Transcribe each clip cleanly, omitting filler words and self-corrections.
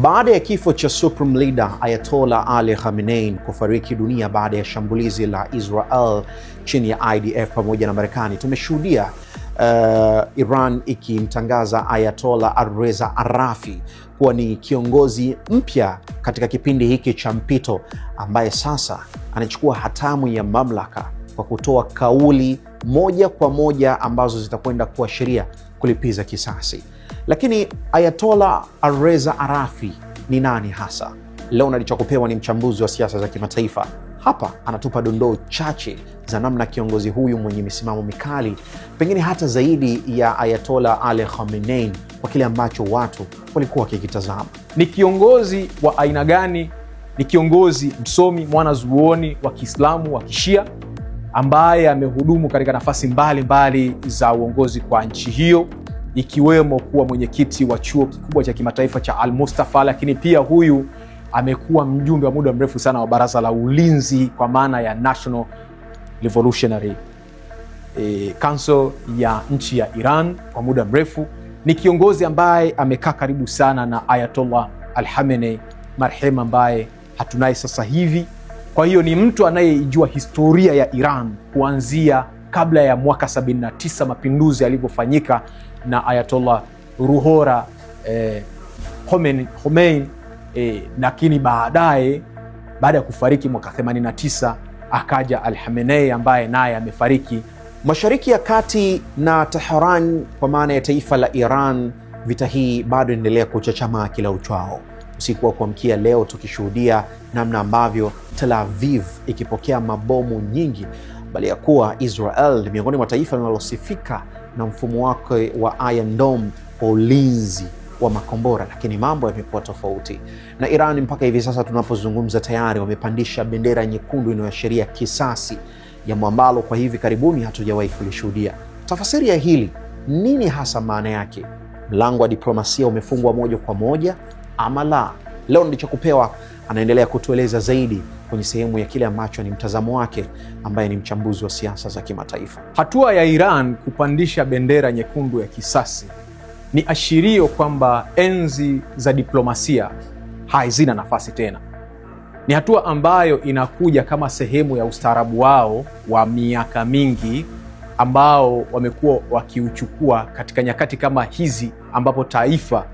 Baada ya kifo cha Supreme Leader Ayatollah Ali Khamenei kufariki dunia baada ya shambulizi la Israel chini ya IDF pamoja na Marekani, tumeshuhudia Iran ikimtangaza Ayatollah Alireza Arafi kuwa ni kiongozi mpya katika kipindi hiki cha mpito, ambaye sasa anachukua hatamu ya mamlaka kwa kutoa kauli moja kwa moja ambazo zitakwenda kuashiria kulipiza kisasi. Lakini Ayatollah Alireza Arafi ni nani hasa? Leo nalichokupewa ni mchambuzi wa siasa za kimataifa. Hapa anatupa dondoo chache za namna kiongozi huyu mwenye misimamo mikali, pengine hata zaidi ya Ayatollah Ali Khamenei, kwa kile ambacho watu walikuwa wakikitazama. Ni kiongozi wa aina gani? Ni kiongozi msomi, mwanazuoni wa Kiislamu wa Kishia ambaye amehudumu katika nafasi mbalimbali za uongozi kwa nchi hiyo, ikiwemo kuwa mwenyekiti wa chuo kikubwa cha kimataifa cha Al Mustafa, lakini pia huyu amekuwa mjumbe wa muda mrefu sana wa baraza la ulinzi kwa maana ya National Revolutionary Council ya nchi ya Iran kwa muda mrefu. Ni kiongozi ambaye amekaa karibu sana na Ayatollah Al Khamenei marehemu, ambaye hatunaye sasa hivi. Kwa hiyo ni mtu anayeijua historia ya Iran kuanzia kabla ya mwaka 79 mapinduzi yalivyofanyika na Ayatollah Ruhollah Khomeini, lakini baadaye baada ya kufariki mwaka 89 akaja Al Khamenei ambaye naye amefariki. Mashariki ya Kati na Tehran, kwa maana ya taifa la Iran, vita hii bado inaendelea kuchachamaa kila uchao. Usiku wa kuamkia leo tukishuhudia namna ambavyo Tel Aviv ikipokea mabomu nyingi, bali ya kuwa Israel ni miongoni mwa taifa linalosifika na mfumo wake wa Iron Dome kwa ulinzi wa makombora, lakini mambo yamekuwa tofauti na Iran. Mpaka hivi sasa tunapozungumza, tayari wamepandisha bendera nyekundu inayoashiria kisasi, jambo ambalo kwa hivi karibuni hatujawahi kulishuhudia. Tafasiri ya hili nini hasa maana yake? Mlango wa diplomasia umefungwa moja kwa moja ama la? Leo ndichokupewa anaendelea kutueleza zaidi kwenye sehemu ya kile ambacho ni mtazamo wake, ambaye ni mchambuzi wa siasa za kimataifa. Hatua ya Iran kupandisha bendera nyekundu ya kisasi ni ashirio kwamba enzi za diplomasia hazina nafasi tena. Ni hatua ambayo inakuja kama sehemu ya ustaarabu wao wa miaka mingi ambao wamekuwa wakiuchukua katika nyakati kama hizi ambapo taifa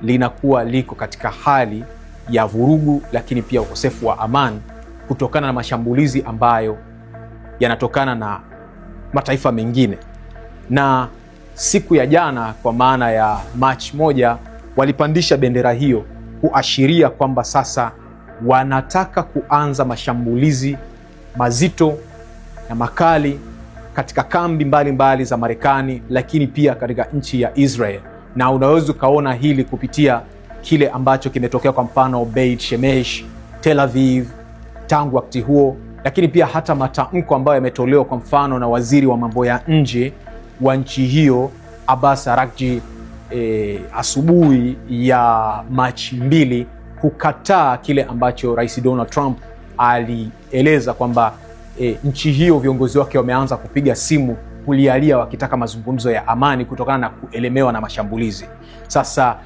linakuwa liko katika hali ya vurugu, lakini pia ukosefu wa amani kutokana na mashambulizi ambayo yanatokana na mataifa mengine. Na siku ya jana, kwa maana ya Machi 1, walipandisha bendera hiyo kuashiria kwamba sasa wanataka kuanza mashambulizi mazito na makali katika kambi mbalimbali mbali za Marekani, lakini pia katika nchi ya Israel. Na unaweza ukaona hili kupitia kile ambacho kimetokea kwa mfano Beit Shemesh, Tel Aviv tangu wakati huo, lakini pia hata matamko ambayo yametolewa kwa mfano na waziri wa mambo ya nje wa nchi hiyo Abbas Araghchi asubuhi ya Machi 2 kukataa kile ambacho Rais Donald Trump alieleza kwamba nchi hiyo viongozi wake wameanza kupiga simu kulialia wakitaka mazungumzo ya amani kutokana na kuelemewa na mashambulizi. Sasa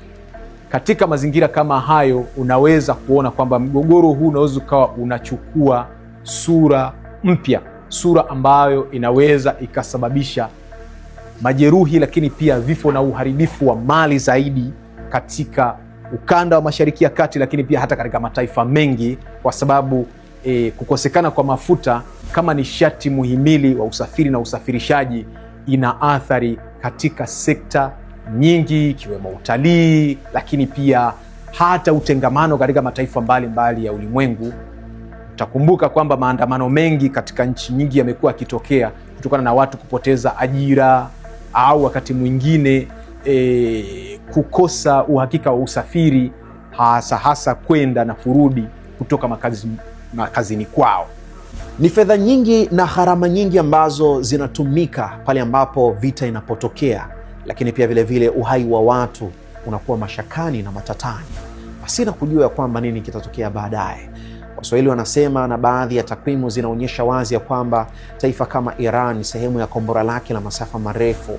katika mazingira kama hayo, unaweza kuona kwamba mgogoro huu unaweza ukawa unachukua sura mpya, sura ambayo inaweza ikasababisha majeruhi, lakini pia vifo na uharibifu wa mali zaidi katika ukanda wa Mashariki ya Kati, lakini pia hata katika mataifa mengi, kwa sababu kukosekana kwa mafuta kama nishati muhimili wa usafiri na usafirishaji ina athari katika sekta nyingi ikiwemo utalii, lakini pia hata utengamano katika mataifa mbalimbali ya ulimwengu. Utakumbuka kwamba maandamano mengi katika nchi nyingi yamekuwa yakitokea kutokana na watu kupoteza ajira au wakati mwingine kukosa uhakika wa usafiri, hasa hasa kwenda na kurudi kutoka makazini kwao. Ni fedha nyingi na gharama nyingi ambazo zinatumika pale ambapo vita inapotokea, lakini pia vilevile uhai wa watu unakuwa mashakani na matatani, pasina kujua ya kwamba nini kitatokea baadaye. Waswahili wanasema, na baadhi ya takwimu zinaonyesha wazi ya kwamba taifa kama Iran, sehemu ya kombora lake la masafa marefu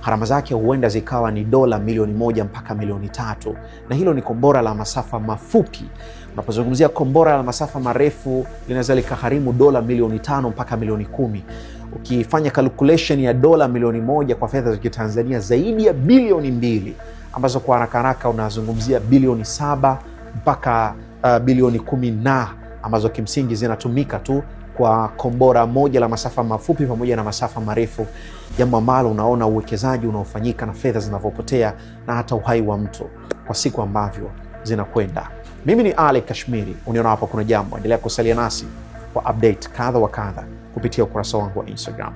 Gharama zake huenda zikawa ni dola milioni 1 mpaka milioni 3, na hilo ni kombora la masafa mafupi. Unapozungumzia kombora la masafa marefu linaweza likagharimu dola milioni 5 mpaka milioni 10. Ukifanya calculation ya dola milioni 1 kwa fedha za Kitanzania, zaidi ya bilioni 2, ambazo kwa haraka haraka unazungumzia bilioni 7 mpaka bilioni 10 na ambazo kimsingi zinatumika tu kwa kombora moja la masafa mafupi pamoja na masafa marefu, jambo ambalo unaona uwekezaji unaofanyika na fedha zinavyopotea na hata uhai wa mtu kwa siku ambavyo zinakwenda. Mimi ni Ali Kashmiri, uniona hapo kuna jambo. Endelea kusalia nasi kwa update kadha wa kadha kupitia ukurasa wangu wa Instagram.